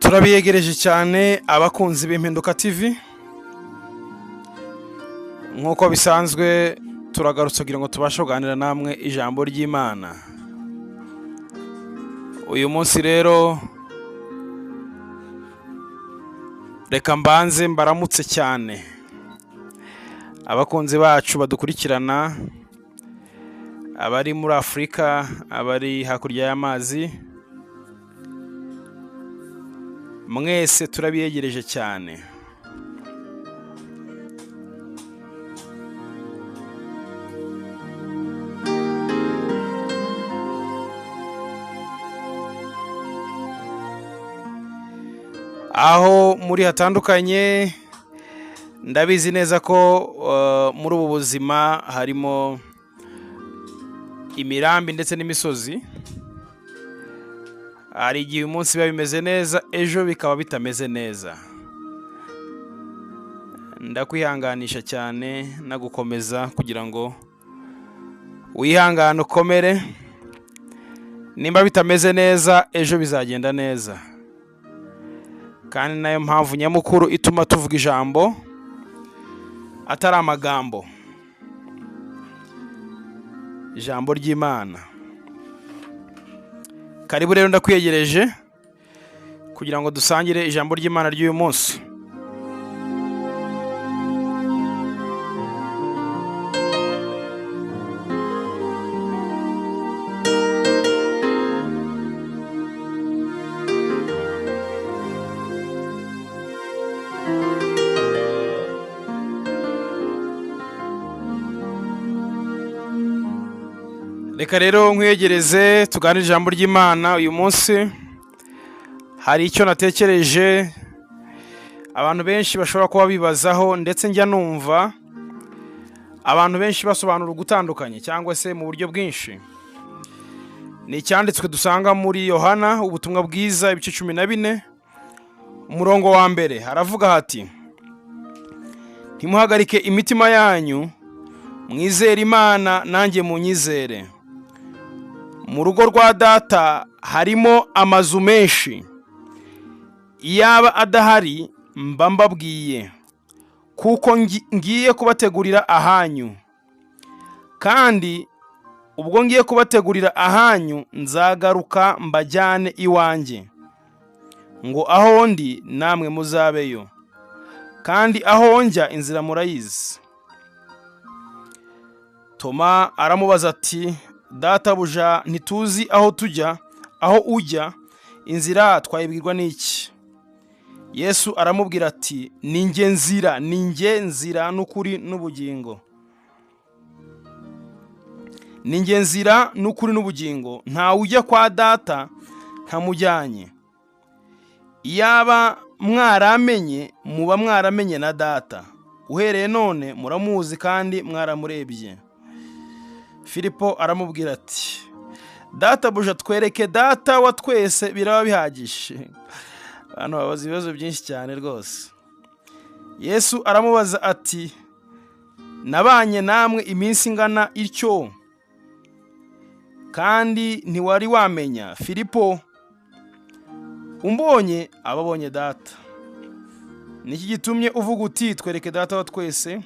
Turabiyegereje cyane abakunzi b'Impinduka TV, nk'uko bisanzwe turagarutse kugira ngo tubashe kuganira namwe ijambo ry'Imana. Uyu munsi rero reka mbanze mbaramutse cyane abakunzi bacu badukurikirana, abari muri Afurika, abari hakurya y'amazi, mwese turabiyegereje cyane. Aho muri hatandukanye, ndabizi neza ko muri ubu buzima harimo imirambi ndetse n'imisozi. Hari igihe umunsi biba bimeze neza, ejo bikaba bitameze neza. Ndakwihanganisha cyane nagukomeza kugira ngo wihangane ukomere. Nimba bitameze neza, ejo bizagenda neza. Kandi nayo mpamvu nyamukuru ituma tuvuga ijambo atari amagambo, ijambo ry'Imana. Karibu rero, ndakwiyegereje kugira ngo dusangire ijambo ry'Imana ry'uyu munsi. Reka rero nkwiyegereze tuganire ijambo ry'Imana uyu munsi. Hari icyo natekereje abantu benshi bashobora kuba bibazaho, ndetse njya numva abantu benshi basobanura ugutandukanye cyangwa se mu buryo bwinshi. Ni icyanditswe dusanga muri Yohana ubutumwa bwiza ibice 14 umurongo wa mbere, haravuga hati: ntimuhagarike imitima yanyu, mwizere Imana nanjye munyizere. Mu rugo rwa data harimo amazu menshi, iyaba adahari mba mbabwiye, kuko ngiye kubategurira ahanyu. Kandi ubwo ngiye kubategurira ahanyu, nzagaruka mbajyane iwanjye, ngo aho ndi namwe muzabeyo. Kandi aho njya inzira murayizi. Toma aramubaza ati: databuja, ntituzi aho tujya, aho ujya, inzira twayibwirwa n'iki? Yesu aramubwira ati: ni njye nzira, ni njye nzira n'ukuri n'ubugingo. Ni njye nzira n'ukuri n'ubugingo, ntawe ujya kwa data ntamujyanye. Iyaba mwaramenye, muba mwaramenye na data. Uhereye none muramuzi kandi mwaramurebye. Filipo aramubwira ati: databuja, twereke data wa twese biraba bihagije. Abantu babaza ibibazo byinshi cyane rwose. Yesu aramubaza ati: nabanye namwe iminsi ingana ityo, kandi ntiwari wamenya? Filipo, umbonye aba abonye data. Niki gitumye uvuga uti twereke data wa twese?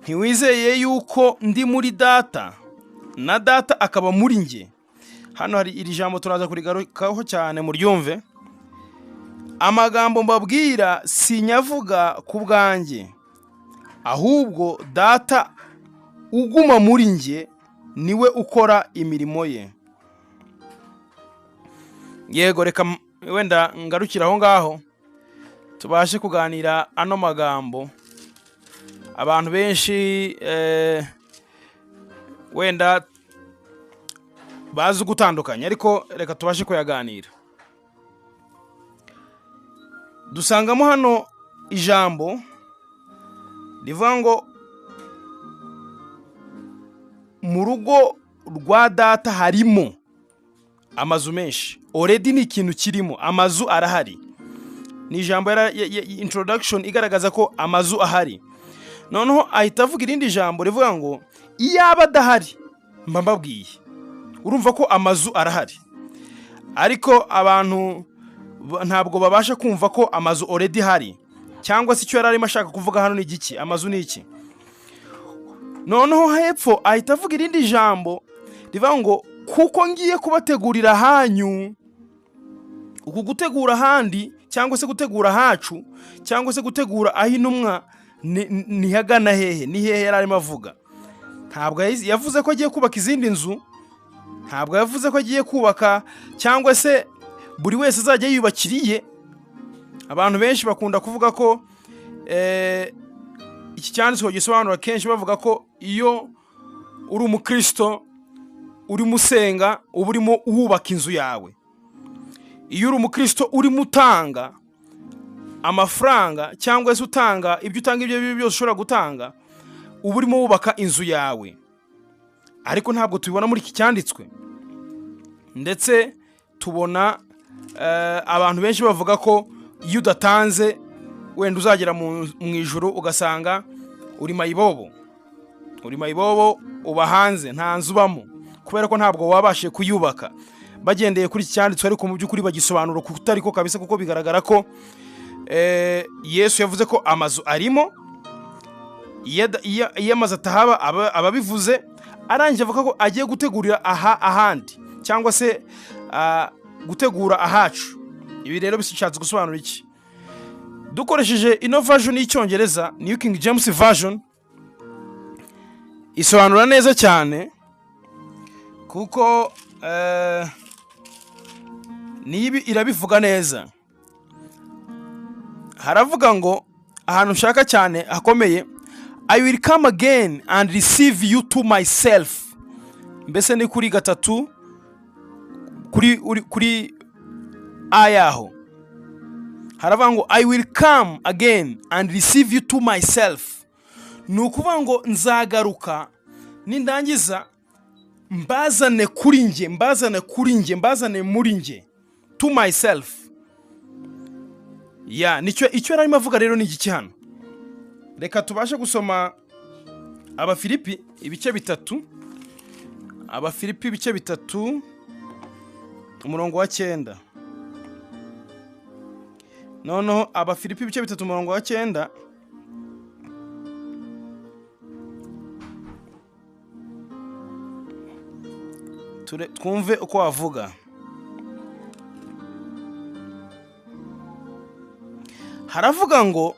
Ntiwizeye yuko ndi muri data na data akaba muri njye? Hano hari iri jambo turaza kurigarukaho cyane muryumve. Amagambo mbabwira sinyavuga ku bwanjye, ahubwo data uguma muri njye niwe ukora imirimo ye. Yego, reka wenda ngarukira aho ngaho tubashe kuganira ano magambo. Abantu benshi wenda bazi gutandukanya, ariko reka tubashe kuyaganira. Dusangamo hano ijambo rivuga ngo mu rugo rwa data harimo amazu menshi. Already ni ikintu kirimo, amazu arahari. Ni ijambo introduction igaragaza ko amazu ahari. Noneho ahita avuga irindi jambo rivuga ngo iyaba adahari mba mbabwiye. Urumva ko amazu arahari, ariko abantu Ntabwo babasha kumva ko amazu already hari, cyangwa se icyo yari arimo ashaka kuvuga hano ni igiki, amazu ni iki. Noneho hepfo ahita avuga irindi jambo rivuga ngo kuko ngiye kubategurira ahanyu. Uku gutegura ahandi cyangwa se gutegura ahacu cyangwa se gutegura aho intumwa nihagana hehe, ni hehe yari arimo avuga? Ntabwo yavuze ko agiye kubaka izindi nzu, ntabwo yavuze ko agiye kubaka cyangwa se buri wese azajya yiyubakiriye. Abantu benshi bakunda kuvuga ko iki cyanditswe gisobanura kenshi bavuga ko iyo uri umukristo urimo usenga uba urimo wubaka inzu yawe. Iyo uri umukristo urimo utanga amafaranga cyangwa se utanga ibyo utanga ibyo aribyo byose ushobora gutanga, uba urimo wubaka inzu yawe. Ariko ntabwo tubibona muri iki cyanditswe. Ndetse tubona abantu benshi bavuga ko iyo udatanze wenda uzagera mu ijuru ugasanga uri mayibobo, uri mayibobo uba hanze nta nzu ubamo kubera ko ntabwo wabashije kuyubaka. Bagendeye kuri iki cyanditswe, ariko mu by'ukuri bagisobanura kutari ko kabisa, kuko bigaragara ko Yesu yavuze ko amazu arimo. Iyo amazu atahaba ababivuze, arangije avuga ko agiye gutegurira aha ahandi cyangwa se gutegura ahacu. Ibi rero bishatse gusobanura iki? Dukoresheje ino version y'Icyongereza, New King James Version, isobanura neza cyane, kuko nibi irabivuga neza. Haravuga ngo ahantu nshaka cyane hakomeye, I will come again and receive you to myself. Mbese ni kuri gatatu kuri ayaho haravuga ngo I will come again and receive you to myself. Ni ukuvuga ngo nzagaruka nindangiza mbazane kuri njye, mbazane kuri njye, mbazane muri njye, to myself. Ya nicyo icyo yarimo avuga rero ni igiki hano. Reka tubashe gusoma Abafilipi ibice 3, Abafilipi ibice 3 umurongo wa 9. Noneho Abafilipi ibice 3 umurongo wa 9, twumve uko wavuga. Haravuga ngo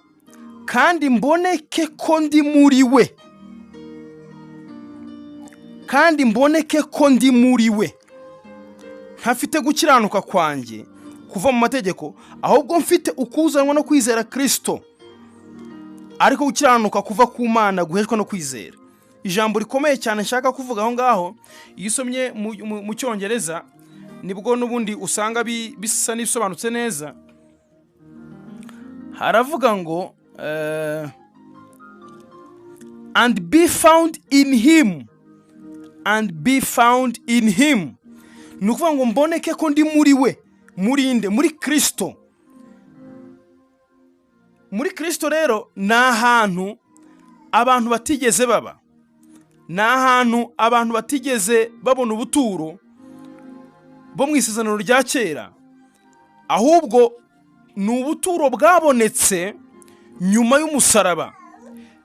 kandi mboneke ko ndi muri we, kandi mboneke ko ndi muri we, ntafite gukiranuka kwanjye kuva mu mategeko, ahubwo mfite ukuzanwa no kwizera Kristo, ariko gukiranuka kuva ku Mana guheshwa no kwizera. Ijambo rikomeye cyane nshaka kuvuga aho ngaho, iyo usomye mu Cyongereza nibwo n'ubundi usanga bisa n'ibisobanutse neza. Haravuga ngo and be found in him, and be found in him. Ni ukuvuga ngo mboneke ko ndi muri we, muri nde? Muri Kristo. Muri Kristo rero ni ahantu abantu batigeze baba, ni ahantu abantu batigeze babona ubuturo bo mu isezerano rya kera, ahubwo ni ubuturo bwabonetse nyuma y'umusaraba.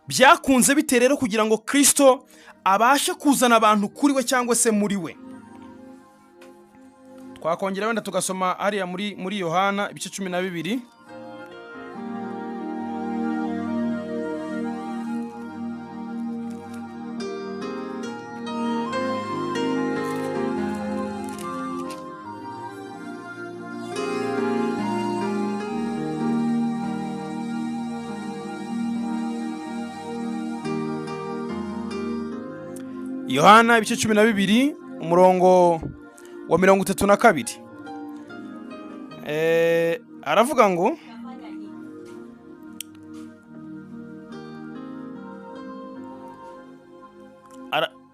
Byakunze bite rero kugira ngo Kristo abashe kuzana abantu kuri we cyangwa se muri we? Twakongera wenda tugasoma hariya muri Yohana ibice 12. Yohana ibice 12 umurongo wa 32. Aravuga ngo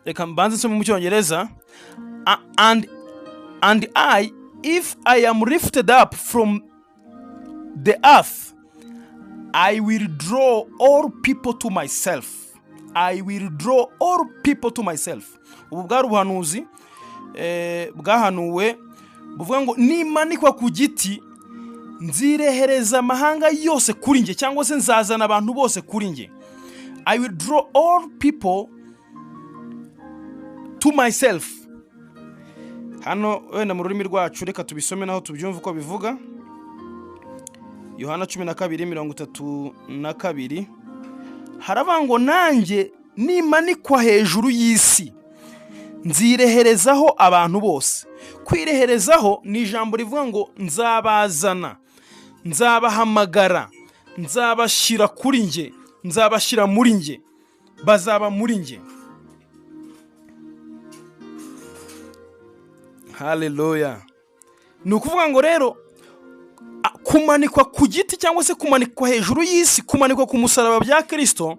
reka mbanze nsome mu Cyongereza. And I, if I am lifted up from the earth, I will draw all people to myself. I will draw all people to myself. Ubu bwari ubuhanuzi bwahanuwe buvuga ngo nimanikwa ku giti Nzirehereza amahanga yose kuri njye, cyangwa se nzazana abantu bose kuri njye. I will draw all people to myself. Hano wenda mu rurimi rwacu reka tubisome naho tubyumve uko bivuga. Yohana 12:32 haravuga ngo nanjye nimanikwa hejuru y'isi nzireherezaho abantu bose. Kwireherezaho ni ijambo rivuga ngo nzabazana, nzabahamagara, nzabashyira kuri njye, nzabashyira muri njye, bazaba muri njye. Haleluya. Ni ukuvuga ngo rero kumanikwa ku giti cyangwa se kumanikwa hejuru y'isi, kumanikwa ku musaraba bya Kristo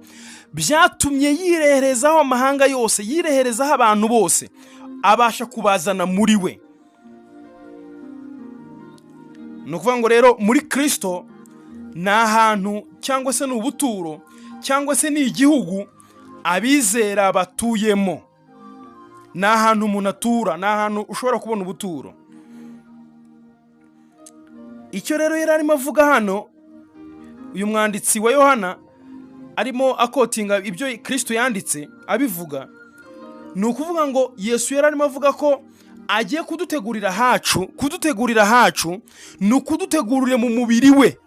byatumye yireherezaho amahanga yose, yireherezaho abantu bose, abasha kubazana muri we. Ni ukuvuga ngo rero muri Kristo ni ahantu cyangwa se ni ubuturo cyangwa se ni igihugu abizera batuyemo. Ni ahantu umuntu atura, ni ahantu ushobora kubona ubuturo. Icyo rero yari arimo avuga hano, uyu mwanditsi wa Yohana arimo akotinga ibyo Kristo yanditse abivuga, ni ukuvuga ngo Yesu yari arimo avuga ko agiye kudutegurira hacu. Kudutegurira hacu ni ukudutegurira mu mubiri we,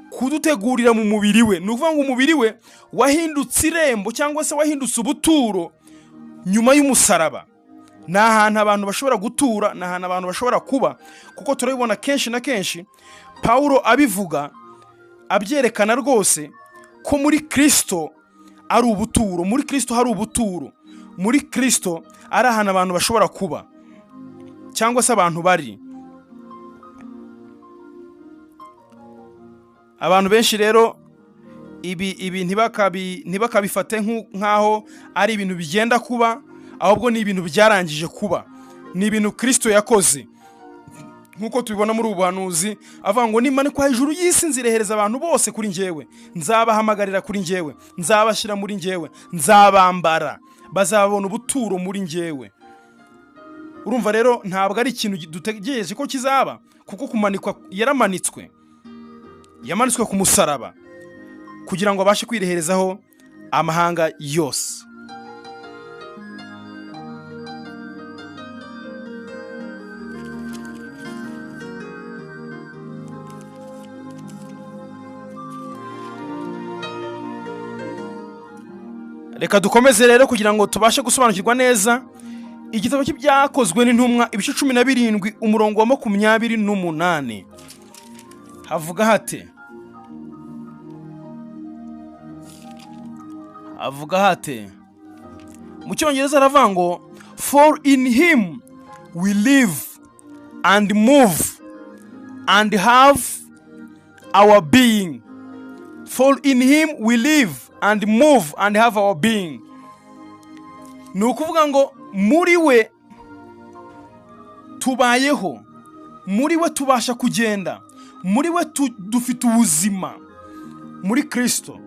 kudutegurira mu mubiri we. Ni ukuvuga ngo umubiri we wahindutse irembo cyangwa se wahindutse ubuturo nyuma y'umusaraba. Ni ahantu abantu bashobora gutura, ni ahantu abantu bashobora kuba, kuko turabibona kenshi na kenshi Pawulo abivuga, abyerekana rwose ko muri Kristo ari ubuturo, muri Kristo hari ubuturo, muri Kristo ari ahantu abantu bashobora kuba cyangwa se abantu bari. Abantu benshi rero ibi ntibakabifate nk'aho ari ibintu bigenda kuba, ahubwo ni ibintu byarangije kuba, ni ibintu Kristo yakoze. Nk'uko tubibona muri ubu buhanuzi avuga ngo nimanikwa hejuru y'isi nzirehereza abantu bose kuri njyewe, nzabahamagarira kuri njyewe, nzabashyira muri njyewe, nzabambara, bazabona ubuturo muri njyewe. Urumva rero ntabwo ari ikintu dutegereje ko kizaba, kuko kumanikwa yaramanitswe, yamanitswe ku musaraba kugira ngo abashe kwireherezaho amahanga yose. Reka dukomeze rero kugira ngo tubashe gusobanukirwa neza igitabo cy'ibyakozwe n'intumwa ibice 17 umurongo wa 28. Havuga hate? Havuga hate? Mu Cyongereza aravuga ngo for in him we live and move and have our being. For in him we live and move and have our being. Ni ukuvuga ngo muri we tubayeho, muri we tubasha kugenda, muri we dufite ubuzima, muri Kristo.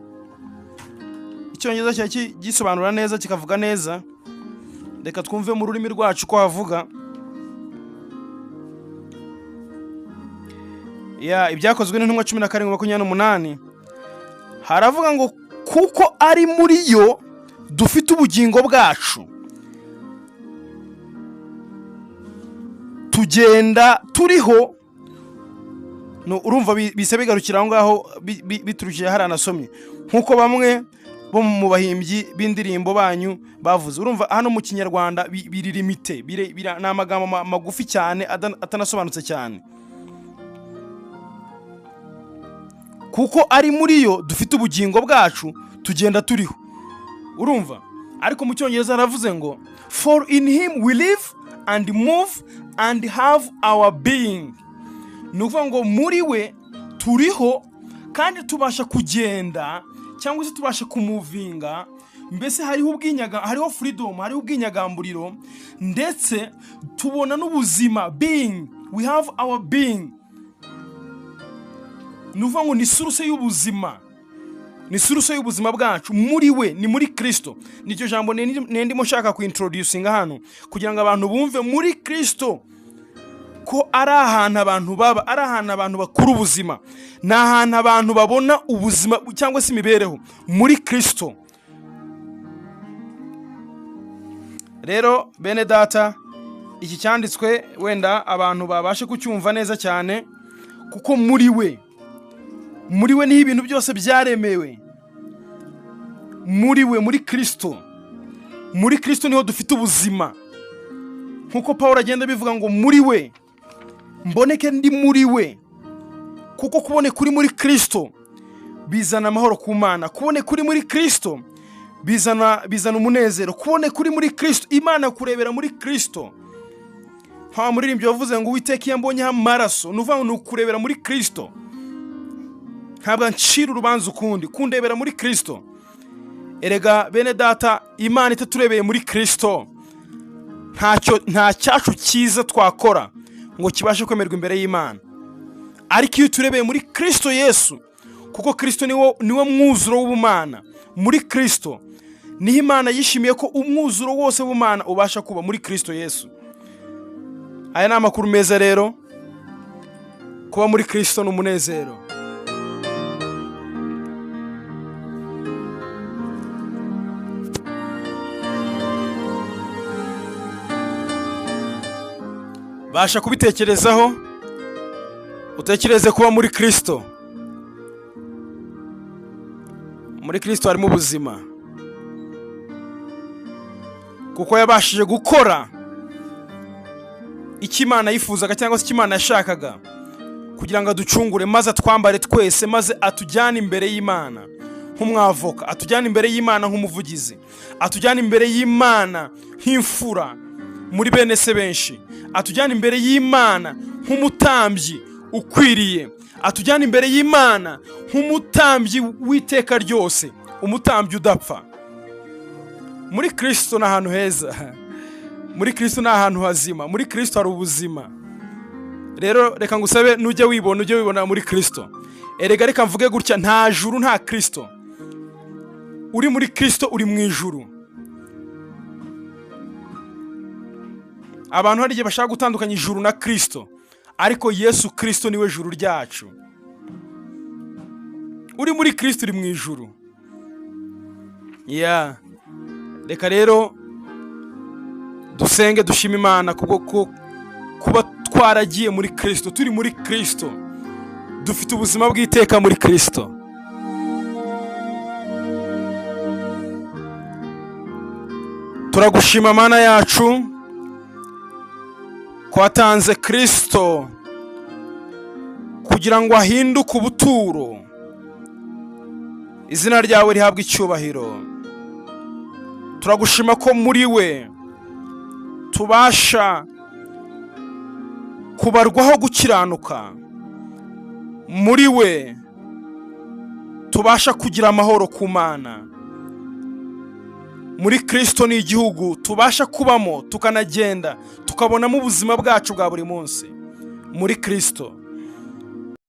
Icyongereza cyari gisobanura neza, kikavuga neza. Reka twumve mu rurimi rwacu ko havuga. Ya ibyakozwe n'intumwa 17:28 haravuga ngo kuko ari muri yo dufite ubugingo bwacu, tugenda turiho. No urumva bise bigarukira aho ngaho, biturukiye haranasomye nkuko bamwe bo mu bahimbyi b'indirimbo banyu bavuze. Urumva hano mu Kinyarwanda biri limite, ni amagambo magufi cyane atanasobanutse cyane. Kuko ari muri yo dufite ubugingo bwacu, tugenda turiho. Urumva? Ariko mu Cyongereza aravuze ngo for in him we live and move and have our being. Ni ukuvuga ngo muri we turiho kandi tubasha kugenda cyangwa se tubasha kumuvinga, mbese hariho ubwinyaga, hariho freedom, hariho ubwinyagamburiro, ndetse tubona n'ubuzima, being, we have our being. Ni ukuvuga ngo ni source y'ubuzima, ni source y'ubuzima bwacu muri we, ni muri Kristo. Nicyo jambo nendimo nshaka kuintroducinga hano kugira ngo abantu bumve muri Kristo Ko ari ahantu abantu baba, ari ahantu abantu bakura ubuzima, ni ahantu abantu babona ubuzima cyangwa se imibereho muri Kristo. Rero bene data, iki cyanditswe wenda abantu babashe kucyumva neza cyane, kuko muri we niho ibintu byose byaremewe. Muri we, muri Kristo, muri Kristo niho dufite ubuzima. Nkuko Pawulo agenda abivuga ngo muri we mboneke ndi muri we, kuko kuboneka uri muri Kristo bizana amahoro ku Mana, kuboneka uri muri Kristo bizana umunezero, kuboneka uri muri Kristo, Imana kurebera muri Kristo. Nta muririmbyi wavuze ngo Uwiteka iyo ambonyeho amaraso, ni ukuvuga ngo ni ukurebera muri Kristo, ntabwo ancira urubanza ukundi, kundebera muri Kristo. Erega bene data, Imana itaturebeye muri Kristo, nta cyacu cyiza twakora ngo kibashe kwemerwa imbere y'Imana. Ariko iyo turebeye muri Kristo Yesu, kuko Kristo niwo mwuzuro w'ubumana, muri Kristo niho Imana yishimiye ko umwuzuro wose w'ubumana ubasha kuba muri Kristo Yesu. Aya ni amakuru meza rero, kuba muri Kristo ni umunezero. Basha kubitekerezaho, utekereze kuba muri Kristo. Muri Kristo harimo ubuzima, kuko yabashije gukora icyo Imana yifuzaga cyangwa se icyo Imana yashakaga, kugira ngo aducungure maze atwambare twese, maze atujyane imbere y'Imana nk'umwavoka, atujyane imbere y'Imana nk'umuvugizi, atujyane imbere y'Imana nk'imfura muri bene se benshi, atujyane imbere y'Imana nk'umutambyi ukwiriye, atujyane imbere y'Imana nk'umutambyi w'iteka ryose, umutambyi udapfa. Muri Kristo ni ahantu heza, muri Kristo ni ahantu hazima, muri Kristo hari ubuzima. Rero reka ngusabe, nujya wibona ujye wibona muri Kristo. Erega reka mvuge gutya, nta juru nta Kristo. Uri muri Kristo uri mu ijuru. Abantu hari igihe bashaka gutandukanya ijuru na Kristo, ariko Yesu Kristo niwe juru ryacu. Uri muri Kristo uri mu ijuru. Yeah. Reka rero dusenge dushima Imana kubwo kuba twaragiye muri Kristo, turi muri Kristo, dufite ubuzima bw'iteka muri Kristo. Turagushima Mana yacu ko watanze Kristo kugira ngo ahinduke ubuturo. Izina ryawe rihabwe icyubahiro. Turagushima ko muri we tubasha kubarwaho gukiranuka, muri we tubasha kugira amahoro ku Mana. Muri Kristo ni igihugu tubasha kubamo, tukanagenda tukabonamo ubuzima bwacu bwa buri munsi muri Kristo.